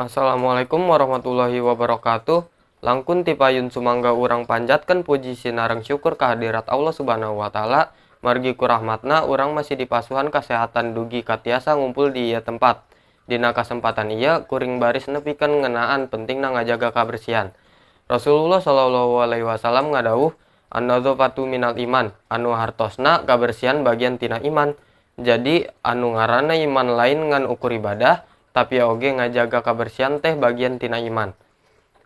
Assalamualaikum warahmatullahi wabarakatuh. Langkun ti payun sumangga urang panjatkeun puji sinareng syukur kehadirat Allah Subhanahu wa taala, margi ku rahmatna urang masih dipasuhan kasehatan dugi ka tiasa ngumpul di ieu tempat. Dina kasempatan ieu kuring baris nepikeun ngeunaan pentingna ngajaga kabersihan. Rasulullah sallallahu alaihi wasallam ngadawuh, "An-nadzafatu minal iman," anu hartosna kabersihan bagian tina iman. Jadi anu ngaranna iman lain ngan ukur ibadah, tapi oge ngajaga kabersihan teh bagian tina iman.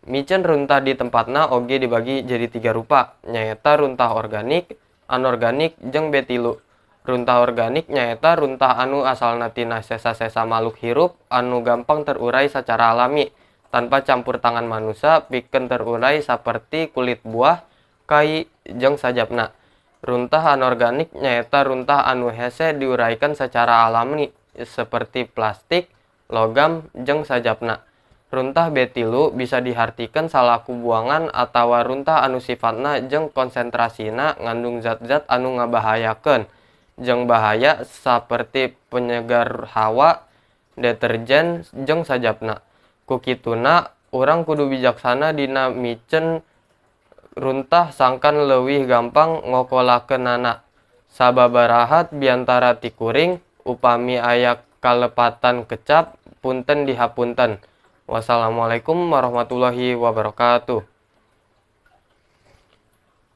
Miceun runtah di tempatna oge dibagi jadi 3 rupa, nyaeta runtah organik, anorganik, jeung B3. Runtah organik nyaeta runtah anu asalna tina sesa-sesa makhluk hirup anu gampang terurai secara alami tanpa campur tangan manusia pikeun terurai saperti kulit buah, kai, jeung sajabna. Runtah anorganik nyaeta runtah anu hese diuraikan secara alami seperti plastik, logam, jeung sajabna. Runtah B3 bisa dihartikeun salaku buangan atawa runtah anu sifatna jeung konsentrasina ngandung zat-zat anu ngabahayakeun jeung bahaya saperti penyegar hawa, deterjen, jeung sajabna. Ku kituna urang kudu bijaksana dina miceun runtah sangkan leuwih gampang ngokolakeunana. Sababaraha biantara ti kuring, upami aya kalepatan kecap punten dihapunten. Wassalamualaikum warahmatullahi wabarakatuh.